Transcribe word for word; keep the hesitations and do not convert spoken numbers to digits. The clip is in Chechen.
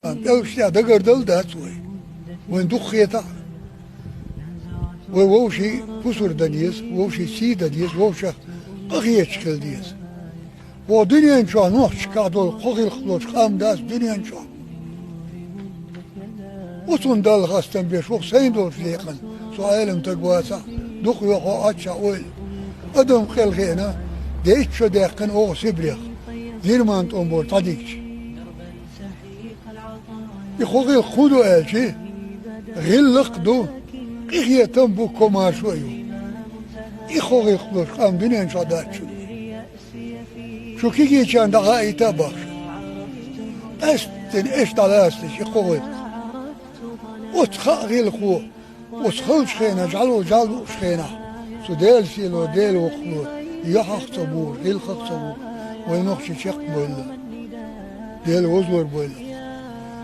ПӀелгаш тӀехь дагардала дац вай. Вайн дукха хетахь. Вай вовшийн кусар дан еза, вовшийн сий дан еза, вовшех къахеташ хила деза. Вай дуьнен чохь нохчашкахь долу кхо гӀиллакх долуш къам дац дуьнен чохь. Оцунна Далла хастам беш, вай сайн долчу декъана со Ӏелам стаг вацахь, дукха йохо Ӏаччахь ойла. Адам къел хиъна, дейтта шо даьккхина оха Сибрех, Герман тӀом бора дӀадигча. И кхо гӀиллакх хӀун ду аьлча, гӀиллакх ду, къинхетам бу, комаьршо а ю. И кхо гӀиллакх долуш къам дуьнен чохь дац шу. Шу кегийчарна дӀахаийта а бахьаш. Къаьсттина эш дӀалаца и кхо гӀиллакх. Оцу кхаа гӀиллакхо, оцу халчу хенахь, жӀаьла, жӀаьла луучу хенахь, цу Делан сийло, Делан воккхало, юьхьах а ца бухуш, гӀиллакхах а ца бухуш, вай нохчий чекхбевлла. Дела вовзалур бойла.